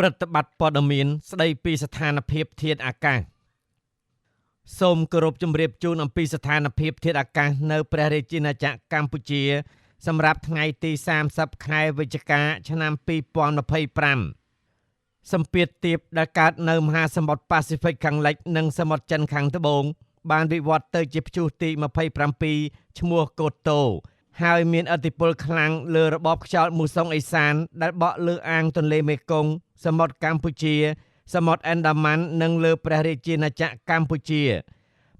ព្រឹត្តិបត្រព័ត៌មានស្ដីពីស្ថានភាពធាតុអាកាសសូមគោរពជម្រាបជូនអំពីស្ថានភាពធាតុអាកាសនៅព្រះរាជាណាចក្រកម្ពុជា សម្រាប់ថ្ងៃទី30ខែវិច្ឆិកាឆ្នាំ2025សម្ពាធទាបដែលកើតនៅមហាសមុទ្រប៉ាស៊ីហ្វិកខាងលិចនិងសមុទ្រចិនខាងត្បូងបានវិវត្តទៅជាព្យុះទី27ឈ្មោះកូតូហើយមានឥទ្ធិពលខ្លាំងលើរបបខ្យល់មូសុងឦសានដែលបក់លើអាងទន្លេមេគង្គសមុទ្រកម្ពុជាសមុទ្រអេនដាម៉ាន់និងលើព្រះរាជាណាចក្រកម្ពុជា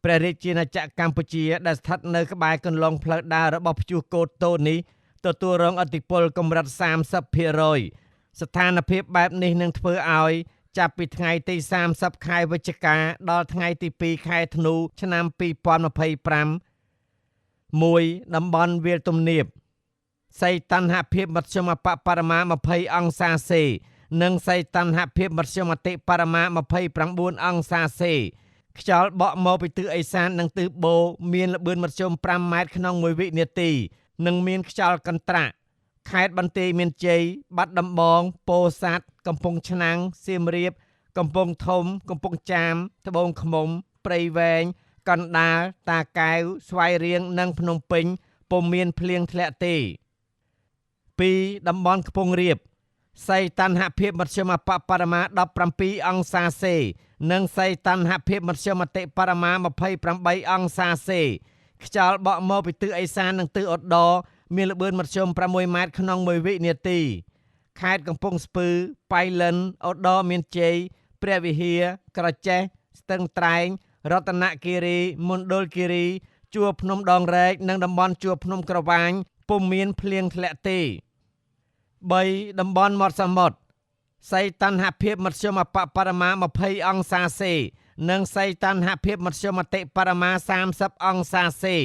ព្រះរាជាណាចក្រកម្ពុជាដែលស្ថិតនៅក្បែរគន្លងផ្លូវដើររបស់ព្យុះកូតូនេះទទួលរងឥទ្ធិពលកម្រិត 30% ស្ថានភាពបែបនេះនឹងធ្វើឲ្យចាប់ពីថ្ងៃទី30ខែវិច្ឆិកាដល់ថ្ងៃទី2ខែធ្នូឆ្នាំ2025 1តំបន់វាលទំនាបសីតុណ្ហភាពមធ្យមអប្បបរមា20អង្សាសេនិងសីតុណ្ហភាពមធ្យមអតិបរមា29អង្សាសេខ្យល់បក់មកពីទិសឦសាននិងទិសបូមានល្បឿនមធ្យម5ម៉ែត្រក្នុង1វិនាទីនិងមានខ្យល់កន្ត្រាក់ខេត្តបន្ទាយមានជ័យបាត់ដំបងពោធិ៍សាត់កំពង់ឆ្នាំងសៀមរាបកំពង់ធំកំពង់ចាមត្បូងឃ្មុំព្រៃវែងកណ្ដាលតាកែវស្វាយរៀងនិងភ្នំពេញពុំមានភ្លៀងធ្លាក់ទេ2តំបន់ខ្ពង់រាបសីតុណ្ហភាពមធ្យមអប្បបរមា17អង្សាសេនិងសីតុណ្ហភាពមធ្យមអតិបរមា28អង្សាសេខ្យល់បក់មកពីទិសឦសាននិងទិសឧត្តរមានល្បឿនមធ្យម6ម៉ែត្រក្នុង1វិនាទីខេត្តកំពង់ស្ពឺប៉ៃលិនឧត្តរមានជ័យព្រះវិហារក្រចេះស្ទឹងត្រែងរតនគិរីមណ្ឌលគិរីជួរភ្នំដងរែកនិងតំបន់ជួរភ្នំក្រវាញពុំមានភ្លៀងធ្លាក់ទេ3តំបន់មាត់សមុទ្រសីតុណ្ហភាពមធ្យមអប្បបរមា20អង្សាសេនិងសីតុណ្ហភាពមធ្យមអតិបរមា30អង្សាសេ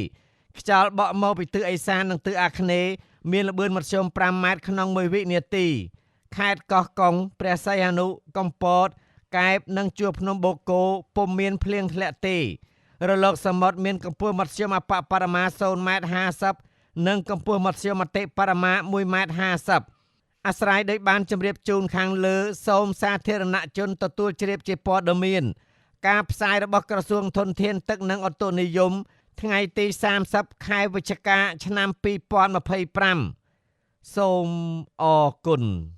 ខ្យល់បក់មកពីទិសឦសាននិងទិសអាគ្នេយ៍មានល្បឿនមធ្យម5ម៉ែត្រក្នុង1វិនាទីខេត្តកោះកុងព្រះសីហនុកំពតកែបនិងជួរភ្នំបូកគោពុំមានភ្លៀងធ្លាក់ទេរលកសមុទ្រមានកម្ពស់មធ្យមអប្បបរមា0.50ម៉ែត្រនិងកម្ពស់មធ្យមអតិបរមា1.50ម៉ែត្រអាស្រ័យដោយបានជម្រាបជូនខាងលើសូមសាធារណជនទទួលជ្រាបជាព័ត៌មានការផ្សាយរបស់ក្រសួងធនធានទឹកនិងឧតុនិយមថ្ងៃទី30ខែវិច្ឆិកាឆ្នាំ2025សូមអរគុណ។